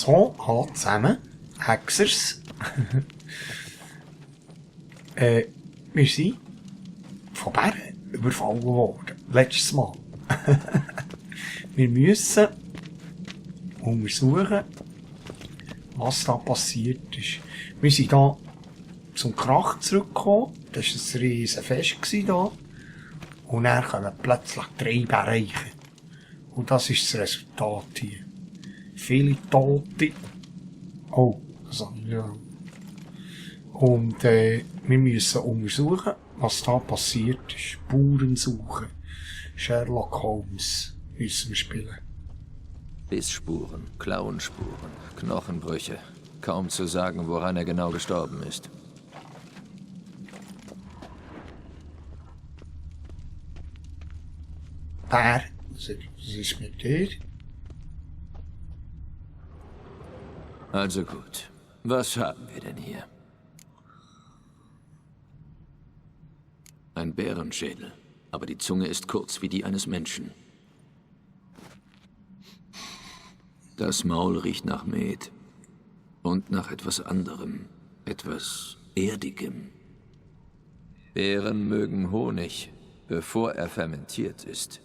So, hallo zusammen. Hexers. Wir sind von Bären überfallen worden. Letztes Mal. Wir müssen untersuchen, was da passiert ist. Wir sind hier zum Krach zurückgekommen. Das war ein riesen Fest hier. Und dann kommen plötzlich 3 Bären. Und das ist das Resultat hier. Viele Tote. Oh, das habe ich ja. Und wir müssen untersuchen, was da passiert ist. Spuren suchen. Sherlock Holmes müssen wir spielen. Bissspuren, Klauenspuren, Knochenbrüche. Kaum zu sagen, woran er genau gestorben ist. Bär, was ist mit dir? Also gut. Was haben wir denn hier? Ein Bärenschädel, aber die Zunge ist kurz wie die eines Menschen. Das Maul riecht nach Met und nach etwas anderem, etwas Erdigem. Bären mögen Honig, bevor er fermentiert ist.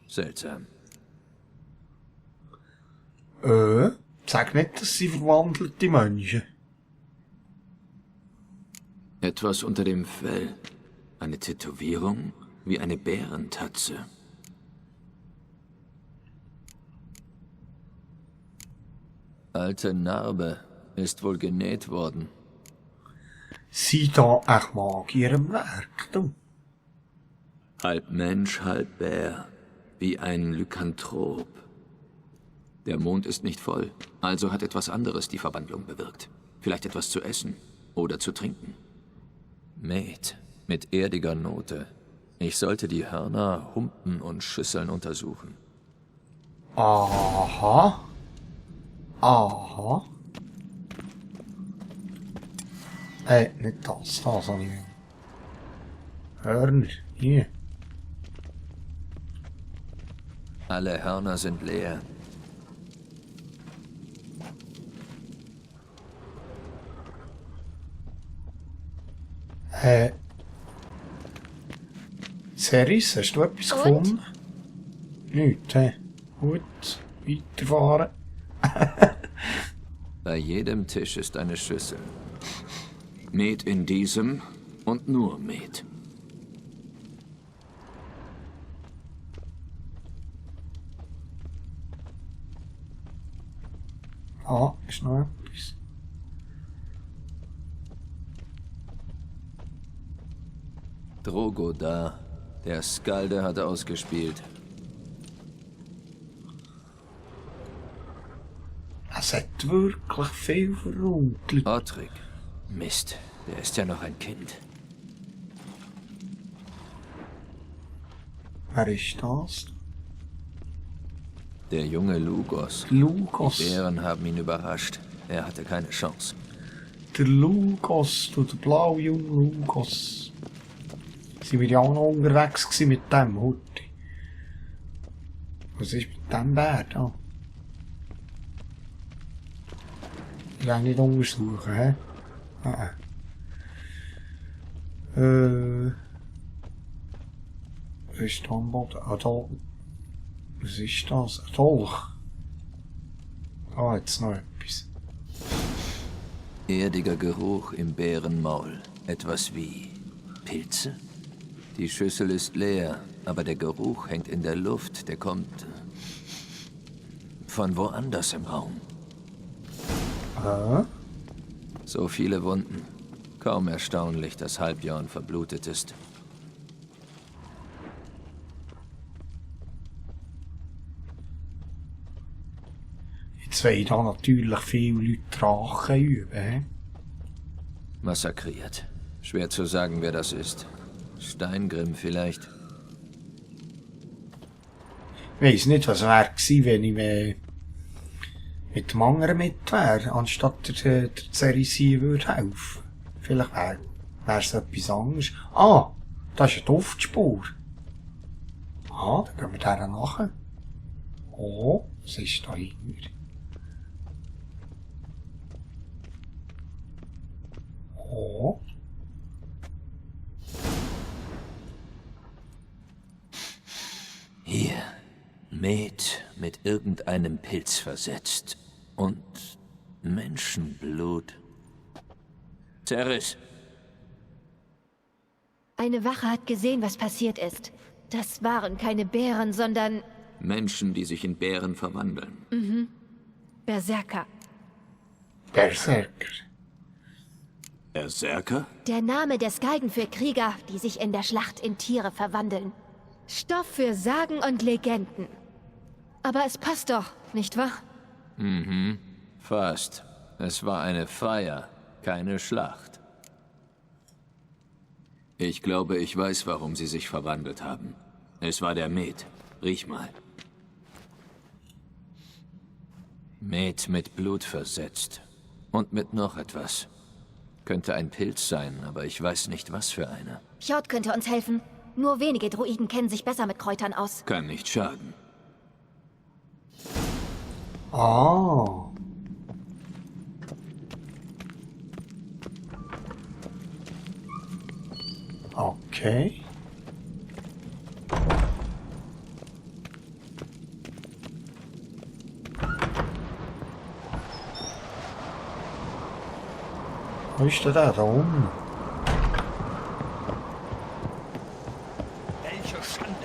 Seltsam. Sag nicht, dass sie verwandelte Menschen. Etwas unter dem Fell. Eine Tätowierung wie eine Bärentatze. Alte Narbe ist wohl genäht worden. Sind da echt Magier am Werk, du? Halb Mensch, halb Bär. Wie ein Lykanthrop. Der Mond ist nicht voll, also hat etwas anderes die Verwandlung bewirkt. Vielleicht etwas zu essen oder zu trinken. Met mit erdiger Note. Ich sollte die Hörner, Humpen und Schüsseln untersuchen. Aha. Aha. Nicht das habe ich. Hörner, hier. Alle Hörner sind leer. Seris, hast du etwas gefunden? Nicht, Gut, weiterfahren. Bei jedem Tisch ist eine Schüssel. Met in diesem und nur Met. Ah, ist noch etwas. Drogo da. Der Skalde hat ausgespielt. Es hat wirklich viel verrumpelt. Ottrig. Mist, der ist ja noch ein Kind. Wer ist das? Der junge Lugos. Lugos. Die Bären haben ihn überrascht. Er hatte keine Chance. Der Lugos, du, der blaue junge Lugos. Sind wir ja auch noch unterwegs gewesen mit dem Hutti. Was ist mit dem Bär da? Ich will nicht untersuchen, hä? Was ist da am Boden? Ah, da. Was ist das? Ein Dolch. Ah, jetzt noch etwas. Erdiger Geruch im Bärenmaul. Etwas wie Pilze? Die Schüssel ist leer, aber der Geruch hängt in der Luft. Der kommt von woanders im Raum. So viele Wunden. Kaum erstaunlich, dass Halbjorn verblutet ist. Jetzt wollen da natürlich viele Leute Drachen üben, hä? Massakriert. Schwer zu sagen, wer das ist. Steingrim vielleicht. Ich weiss nicht, was wäre gewesen, wenn ich mit dem anderen mit wäre, anstatt der Cerisien würde helfen. Vielleicht wäre es etwas anderes. Ah, das ist eine Duftspur. Ah, dann gehen wir der nachher. Oh, was ist da hinten? Met mit irgendeinem Pilz versetzt. Und Menschenblut. Ceres, Eine Wache hat gesehen, was passiert ist. Das waren keine Bären, sondern Menschen, die sich in Bären verwandeln. Berserker. Berserker. Berserker? Der Name des Galgen für Krieger, die sich in der Schlacht in Tiere verwandeln. Stoff für Sagen und Legenden. Aber es passt doch, nicht wahr? Fast. Es war eine Feier, keine Schlacht. Ich glaube, ich weiß, warum sie sich verwandelt haben. Es war der Met. Riech mal. Met mit Blut versetzt. Und mit noch etwas. Könnte ein Pilz sein, aber ich weiß nicht, was für einer. Fjord könnte uns helfen. Nur wenige Druiden kennen sich besser mit Kräutern aus. Kann nicht schaden. Ah. Okay. Wo ist der da oben? Welche Schande!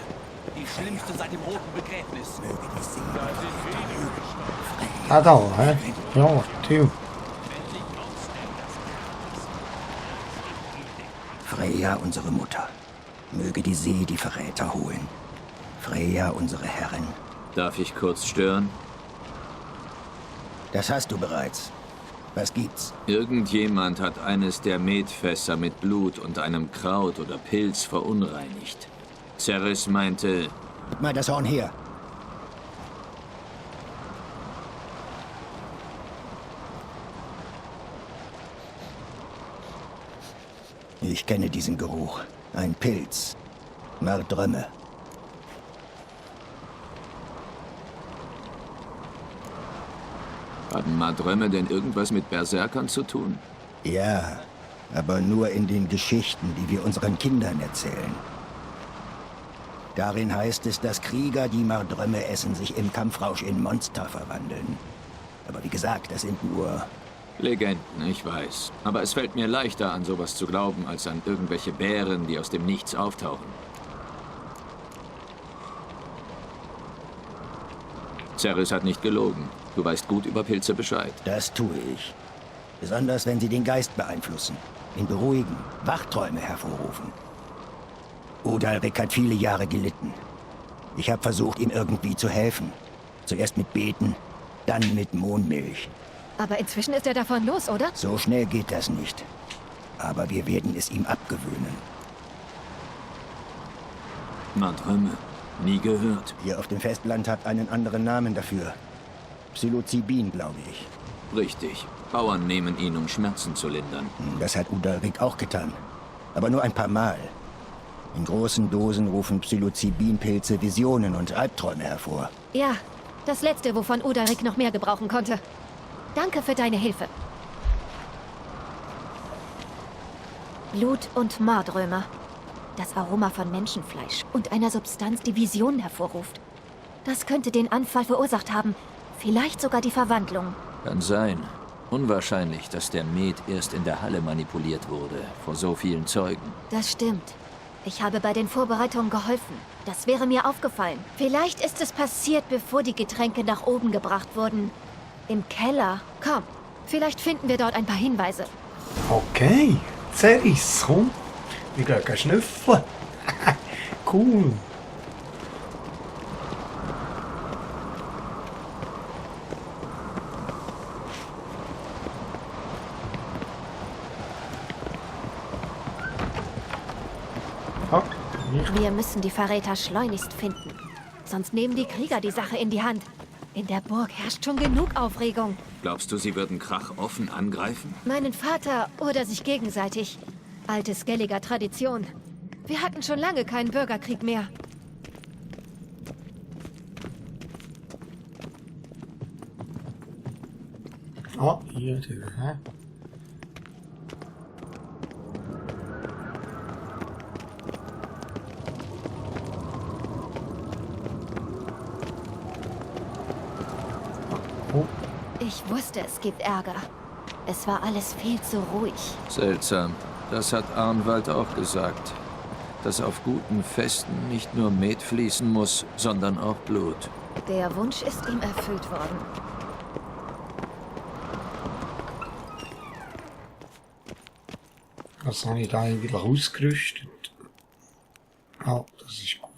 Die schlimmste seit dem Roten Begräbnis. Ah, da, hä? Ja, Theo. Freya, unsere Mutter. Möge die See die Verräter holen. Freya, unsere Herrin. Darf ich kurz stören? Das hast du bereits. Was gibt's? Irgendjemand hat eines der Metfässer mit Blut und einem Kraut oder Pilz verunreinigt. Ceres meinte, Mal das Horn her. Ich kenne diesen Geruch. Ein Pilz. Mardrömme. haben Mardrömme denn irgendwas mit Berserkern zu tun? Ja, aber nur in den Geschichten, die wir unseren Kindern erzählen. Darin heißt es, dass Krieger, die Mardrömme essen, sich im Kampfrausch in Monster verwandeln. Aber wie gesagt, das sind nur... Legenden, ich weiß. Aber es fällt mir leichter, an sowas zu glauben, als an irgendwelche Bären, die aus dem Nichts auftauchen. Ceres hat nicht gelogen. Du weißt gut über Pilze Bescheid. Das tue ich. Besonders, wenn sie den Geist beeinflussen, ihn beruhigen, Wachträume hervorrufen. Udalrik hat viele Jahre gelitten. Ich habe versucht, ihm irgendwie zu helfen. Zuerst mit Beten, dann mit Mohnmilch. Aber inzwischen ist er davon los, oder? So schnell geht das nicht. Aber wir werden es ihm abgewöhnen. Mardrömme. Nie gehört. Ihr auf dem Festland habt einen anderen Namen dafür. Psilocybin, glaube ich. Richtig. Bauern nehmen ihn, um Schmerzen zu lindern. Das hat Udalrik auch getan. Aber nur ein paar Mal. In großen Dosen rufen Psilocybin-Pilze Visionen und Albträume hervor. Ja, das letzte, wovon Udalrik noch mehr gebrauchen konnte. Danke für deine Hilfe. Blut und Mardrömer. Das Aroma von Menschenfleisch und einer Substanz, die Visionen hervorruft. Das könnte den Anfall verursacht haben. Vielleicht sogar die Verwandlung. Kann sein. Unwahrscheinlich, dass der Met erst in der Halle manipuliert wurde, vor so vielen Zeugen. Das stimmt. Ich habe bei den Vorbereitungen geholfen. Das wäre mir aufgefallen. Vielleicht ist es passiert, bevor die Getränke nach oben gebracht wurden. Im Keller. Komm, vielleicht finden wir dort ein paar Hinweise. Okay, Ceres, komm. Wir gehen schnüffeln. Cool. Okay. Wir müssen die Verräter schleunigst finden. Sonst nehmen die Krieger die Sache in die Hand. In der Burg herrscht schon genug Aufregung. Glaubst du, sie würden Krach offen angreifen? Meinen Vater oder sich gegenseitig. Alte Skelliger Tradition. Wir hatten schon lange keinen Bürgerkrieg mehr. Ah, hier, der, hä? wusste, es gibt Ärger. Es war alles viel zu ruhig. Seltsam. Das hat Arnwald auch gesagt. Dass auf guten Festen nicht nur Met fließen muss, sondern auch Blut. Der Wunsch ist ihm erfüllt worden. Was habe ich da eigentlich ausgerüstet? Ah, das ist gut.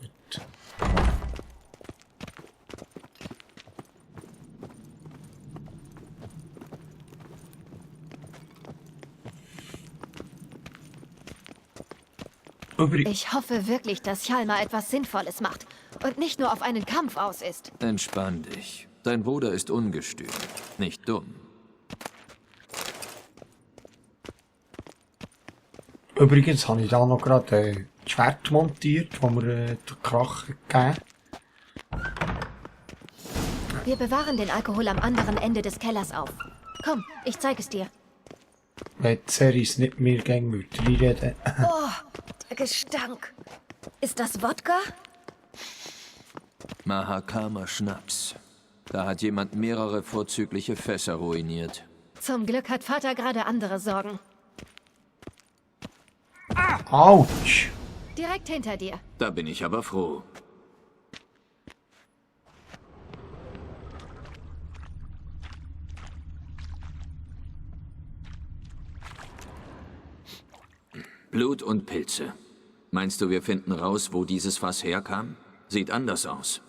Ich hoffe wirklich, dass Hjalmar etwas Sinnvolles macht und nicht nur auf einen Kampf aus ist. Entspann dich. Dein Bruder ist ungestüm, nicht dumm. Übrigens habe ich da noch gerade das Schwert montiert, das mir den Krach gegeben. Wir bewahren den Alkohol am anderen Ende des Kellers auf. Komm, ich zeige es dir. Wenn die Series nicht mehr gegen reinreden. Oh, der Gestank. Ist das Wodka? Mahakama Schnaps. Da hat jemand mehrere vorzügliche Fässer ruiniert. Zum Glück hat Vater gerade andere Sorgen. Autsch! Direkt hinter dir. Da bin ich aber froh. Blut und Pilze. Meinst du, wir finden raus, wo dieses Fass herkam? Sieht anders aus.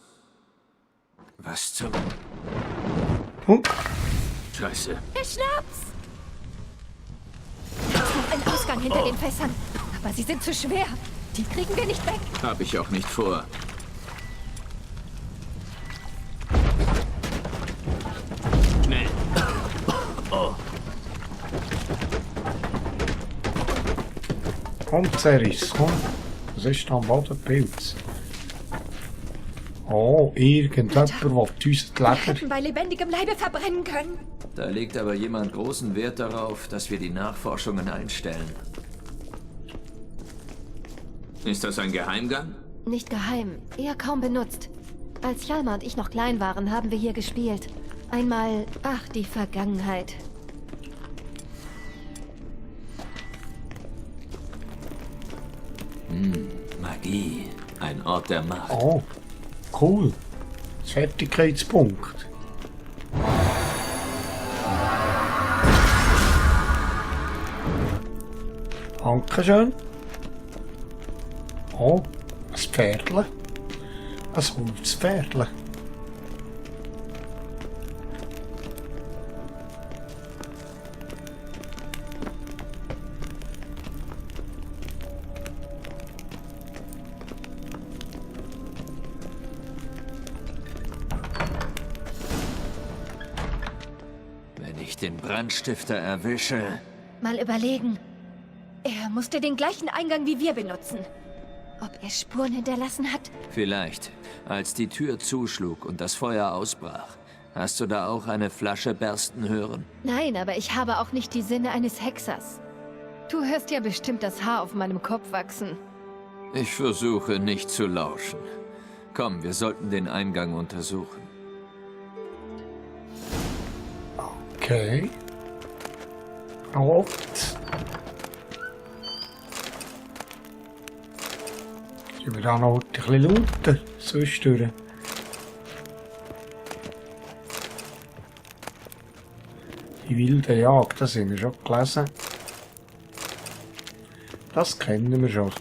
Was zum... Scheiße. Der Schnaps! Da ist noch ein Ausgang hinter den Fässern. Aber sie sind zu schwer. Die kriegen wir nicht weg. Hab ich auch nicht vor. Schnell. Komm, Series, komm. Was ist da am Boden? Pilz. Oh, irgendjemand will uns das Wir Leben. hätten bei lebendigem Leibe verbrennen können. Da legt aber jemand großen Wert darauf, dass wir die Nachforschungen einstellen. Ist das ein Geheimgang? Nicht geheim, eher kaum benutzt. Als Hjalmar und ich noch klein waren, haben wir hier gespielt. Einmal, ach, die Vergangenheit. Magie. Ein Ort der Macht. Oh, cool. Fertigkeitspunkt. Dankeschön. Oh, ein Pferdle. Ein Holzpferdle. Wenn ich den Brandstifter erwische... Mal überlegen. Er musste den gleichen Eingang wie wir benutzen. Ob er Spuren hinterlassen hat? Vielleicht. Als die Tür zuschlug und das Feuer ausbrach, hast du da auch eine Flasche bersten hören? Nein, aber ich habe auch nicht die Sinne eines Hexers. Du hörst ja bestimmt das Haar auf meinem Kopf wachsen. Ich versuche nicht zu lauschen. Komm, wir sollten den Eingang untersuchen. Okay. Rot. Sind wir da noch ein bisschen lauter? Sonst durch. Die wilde Jagd, das haben wir schon gelesen. Das kennen wir schon.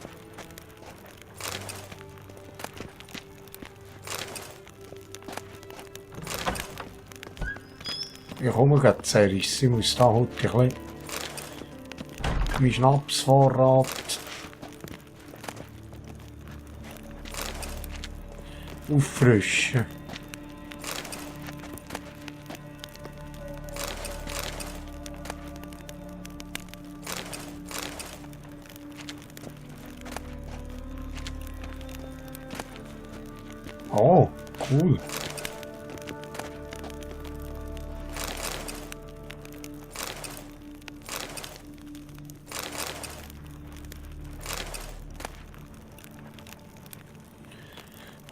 Ich komme gerade Zeris. Ich muss da heute ein bisschen mein Schnapsvorrat auffrischen. Oh, cool.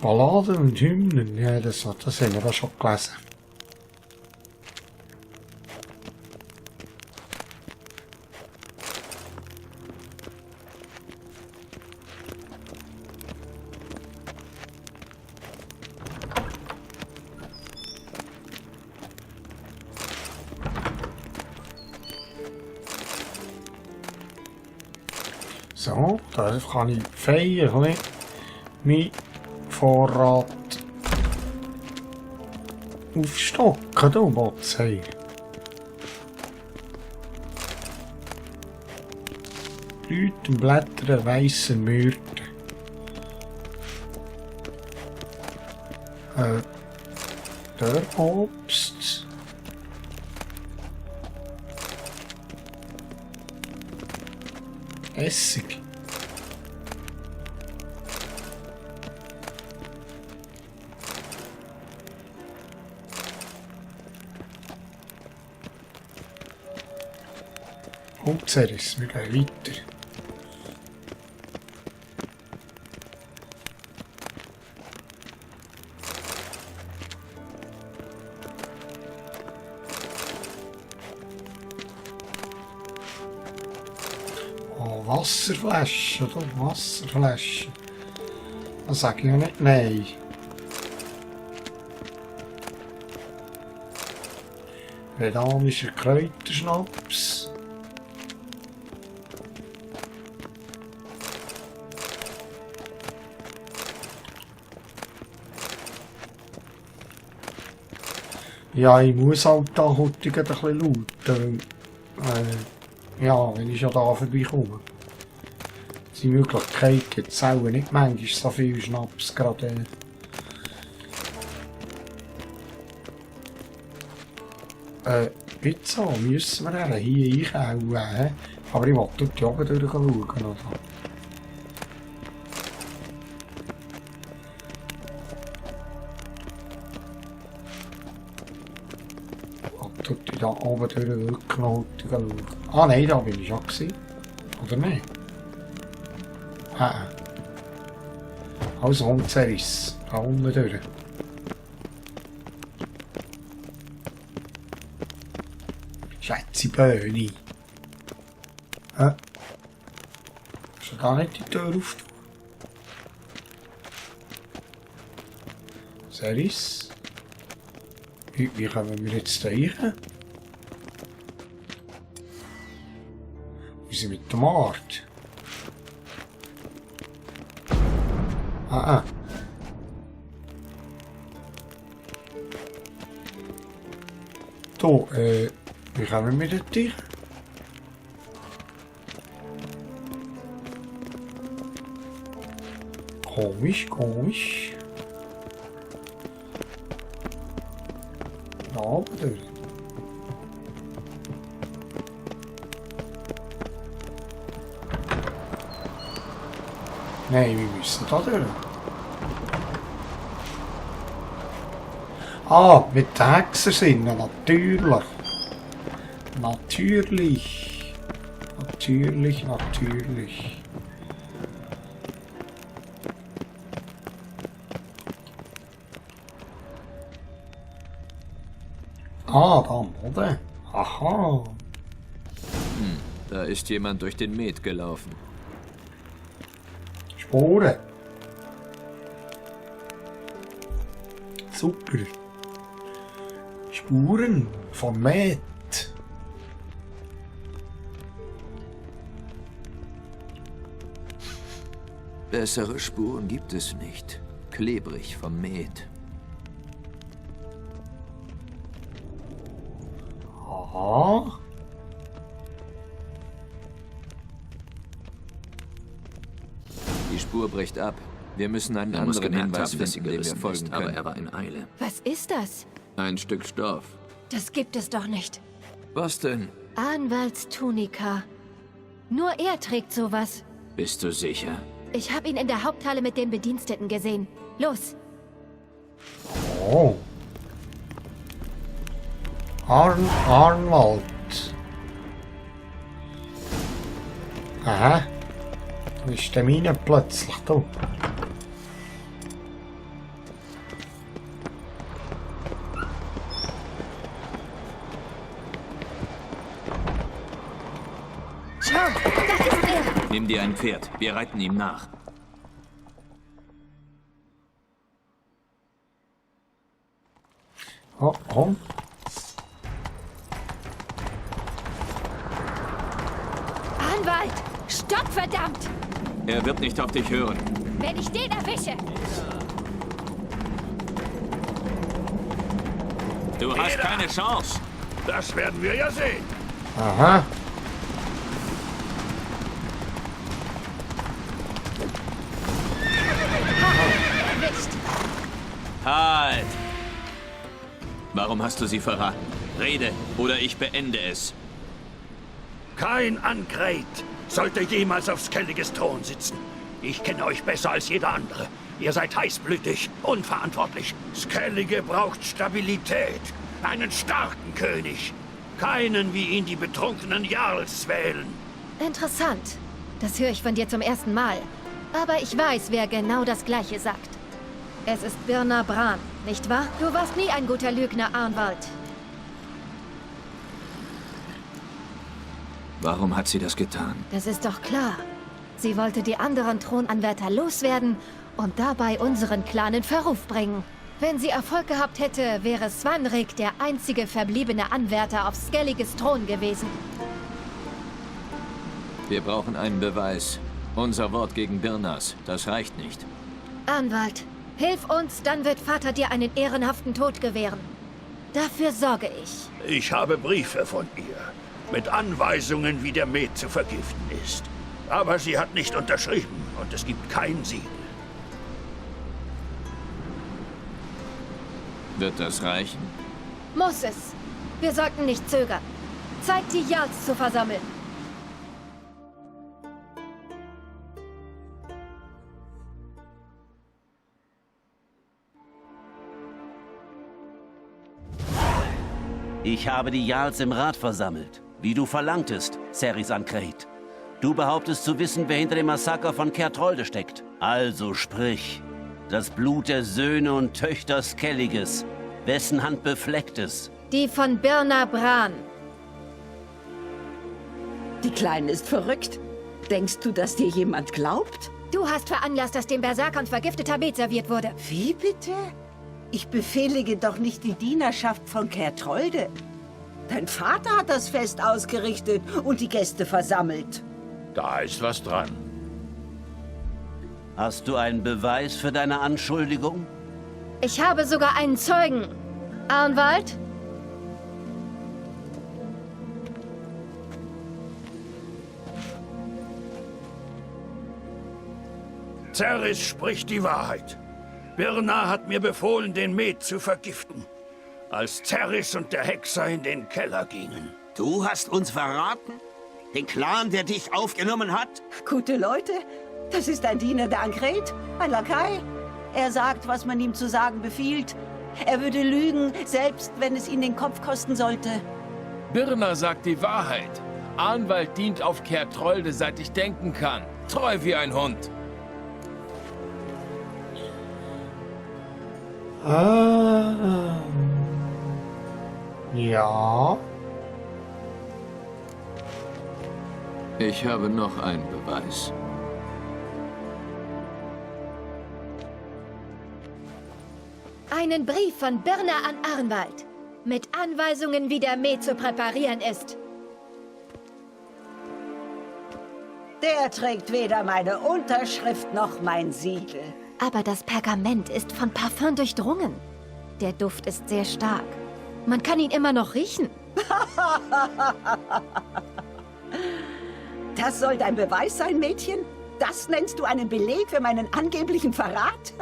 Balladen und Hymnen, ja, das haben wir auch schon gelesen. So, da kann ich feierlich mein Vorrat aufstocken, du Botzei. Blütenblätter, weißer Myrte. Dörrobst. Essig. Holzerriss, wir gehen weiter. Oh, Wasserflaschen, du, Wasserflaschen. Da sage ich ja nicht nein. Veganischer Kräuterschnaps. Ja, ich muss halt da heute ein bisschen lauten, weil, ja, wenn ich schon da vorbeikomme. Die Möglichkeit gibt es auch nicht manchmal so viel Schnaps gerade. Pizza müssen wir hier einkaufen, aber ich wollte dort oben durchschauen, oder? Dort da oben durch wirklich noch schauen. Ah nein, da bin ich schon gewesen. Oder nicht? Also Holzerriss, da unten durch. Schätzeböhni. Hast du da nicht die Tür auf? Serriss? Wie kommen wir jetzt da rein? Wir sind mit dem Art. Da, wie kommen wir dort rein? Komisch, komisch. Da oben durch. Nein, wir müssen da durch. Ah, mit den Hexersinnen, natürlich. Natürlich. Natürlich, natürlich. Ah, da am Boden. Aha. Da ist jemand durch den Met gelaufen. Sporen. Super. Spuren von Met. Bessere Spuren gibt es nicht. Klebrig vom Met. Aha. Die Spur bricht ab. Wir müssen einen anderen Hinweis finden, dem wir folgen können. Aber er war in Eile. Was ist das? Ein Stück Stoff. Das gibt es doch nicht. Was denn? Anwalts Tunika. Nur er trägt sowas. Bist du sicher? Ich habe ihn in der Haupthalle mit den Bediensteten gesehen. Los! Oh. Arnwald. Aha. Da ist der Mine plötzlich da. Schau, da ist er! Nimm dir ein Pferd. Wir reiten ihm nach. Oh, oh. Anwalt! Stopp, verdammt! Er wird nicht auf dich hören. Wenn ich den erwische! Du hast keine Chance. Das werden wir ja sehen. Aha. Erwischt! Halt! Warum hast du sie verraten? Rede, oder ich beende es. Kein Ankret sollte jemals auf Skelliges Thron sitzen. Ich kenne euch besser als jeder andere. Ihr seid heißblütig, unverantwortlich. Skellige braucht Stabilität. Einen starken König. Keinen, wie ihn die betrunkenen Jarls wählen. Interessant. Das höre ich von dir zum ersten Mal. Aber ich weiß, wer genau das Gleiche sagt. Es ist Birna Bran, nicht wahr? Du warst nie ein guter Lügner, Arnwald. Warum hat sie das getan? Das ist doch klar. Sie wollte die anderen Thronanwärter loswerden und dabei unseren Clan in Verruf bringen. Wenn sie Erfolg gehabt hätte, wäre Svanrik der einzige verbliebene Anwärter auf Skelliges Thron gewesen. Wir brauchen einen Beweis. Unser Wort gegen Birnas, das reicht nicht. Anwalt, hilf uns, dann wird Vater dir einen ehrenhaften Tod gewähren. Dafür sorge ich. Ich habe Briefe von ihr. Mit Anweisungen, wie der Met zu vergiften ist. Aber sie hat nicht unterschrieben und es gibt kein Siegel. Wird das reichen? Muss es. Wir sollten nicht zögern. Zeit, die Jarls zu versammeln. Ich habe die Jarls im Rat versammelt, wie du verlangtest, Cerys Ankret. Du behauptest zu wissen, wer hinter dem Massaker von Kertrolde steckt. Also sprich. Das Blut der Söhne und Töchter Skelliges. Wessen Hand befleckt es? Die von Birna Bran. Die Kleine ist verrückt. Denkst du, dass dir jemand glaubt? Du hast veranlasst, dass den Berserkern vergifteter Met serviert wurde. Wie bitte? Ich befehlige doch nicht die Dienerschaft von Kertrolde. Dein Vater hat das Fest ausgerichtet und die Gäste versammelt. Da ist was dran. Hast du einen Beweis für deine Anschuldigung? Ich habe sogar einen Zeugen. Arnwald? Cerys spricht die Wahrheit. Birna hat mir befohlen, den Met zu vergiften, als Cerys und der Hexer in den Keller gingen. Du hast uns verraten? Den Clan, der dich aufgenommen hat? Gute Leute, das ist ein Diener der Ankret, ein Lakai. Er sagt, was man ihm zu sagen befiehlt. Er würde lügen, selbst wenn es ihn den Kopf kosten sollte. Birna sagt die Wahrheit. Arnwald dient auf Kertrolde, seit ich denken kann. Treu wie ein Hund. Ja. Ich habe noch einen Beweis. Einen Brief von Birna an Arnwald. Mit Anweisungen, wie der Met zu präparieren ist. Der trägt weder meine Unterschrift noch mein Siegel. Aber das Pergament ist von Parfum durchdrungen. Der Duft ist sehr stark. Man kann ihn immer noch riechen. Das soll dein Beweis sein, Mädchen? Das nennst du einen Beleg für meinen angeblichen Verrat?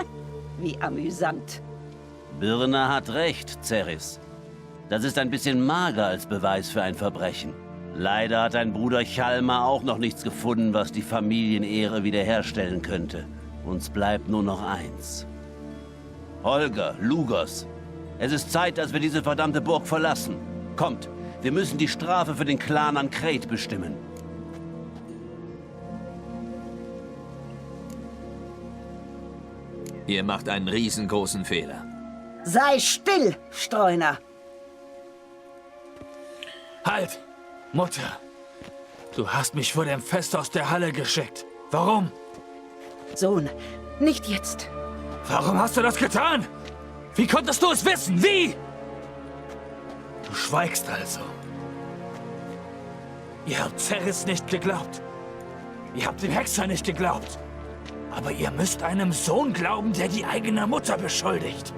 Wie amüsant. Birna hat recht, Cerys. Das ist ein bisschen mager als Beweis für ein Verbrechen. Leider hat dein Bruder Chalmar auch noch nichts gefunden, was die Familienehre wiederherstellen könnte. Uns bleibt nur noch eins. Holger, Lugos, es ist Zeit, dass wir diese verdammte Burg verlassen. Kommt, wir müssen die Strafe für den Clan Ankret bestimmen. Ihr macht einen riesengroßen Fehler. Sei still, Streuner. Halt! Mutter! Du hast mich vor dem Fest aus der Halle geschickt. Warum? Sohn, nicht jetzt. Warum hast du das getan? Wie konntest du es wissen? Wie? Du schweigst also. Ihr habt Cerys nicht geglaubt. Ihr habt dem Hexer nicht geglaubt. Aber ihr müsst einem Sohn glauben, der die eigene Mutter beschuldigt.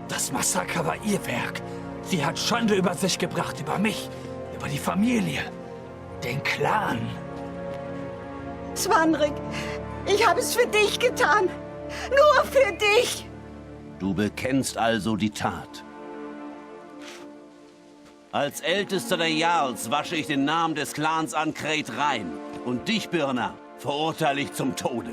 Das Massaker war ihr Werk. Sie hat Schande über sich gebracht, über mich, über die Familie, den Clan. Svanrik, ich habe es für dich getan. Nur für dich. Du bekennst also die Tat. Als Ältester der Jarls wasche ich den Namen des Clans Ankret rein. Und dich, Birna, verurteile ich zum Tode.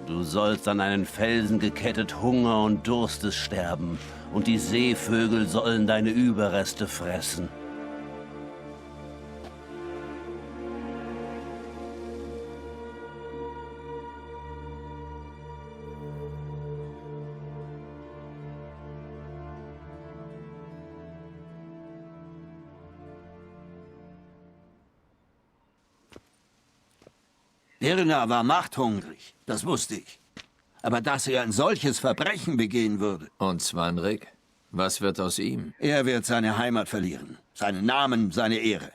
Du sollst an einen Felsen gekettet Hunger und Durstes sterben. Und die Seevögel sollen deine Überreste fressen. Birna war machthungrig, das wusste ich. Aber dass er ein solches Verbrechen begehen würde. Und Svanrik? Was wird aus ihm? Er wird seine Heimat verlieren, seinen Namen, seine Ehre.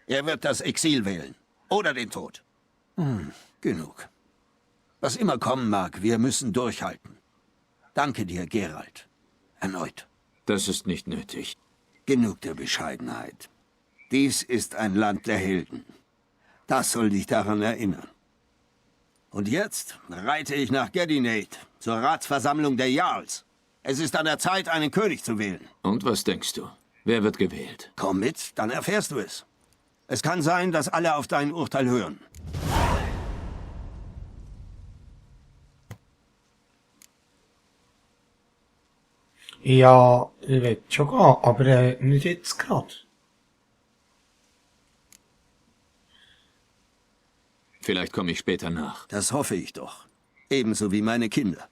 Er wird das Exil wählen. Oder den Tod. Genug. Was immer kommen mag, wir müssen durchhalten. Danke dir, Geralt. Erneut. Das ist nicht nötig. Genug der Bescheidenheit. Dies ist ein Land der Helden. Das soll dich daran erinnern. Und jetzt reite ich nach Gedinate, zur Ratsversammlung der Jarls. Es ist an der Zeit, einen König zu wählen. Und was denkst du? Wer wird gewählt? Komm mit, dann erfährst du es. Es kann sein, dass alle auf dein Urteil hören. Ja, ich will schon gehen, aber nicht jetzt gerade. Vielleicht komme ich später nach. Das hoffe ich doch. Ebenso wie meine Kinder.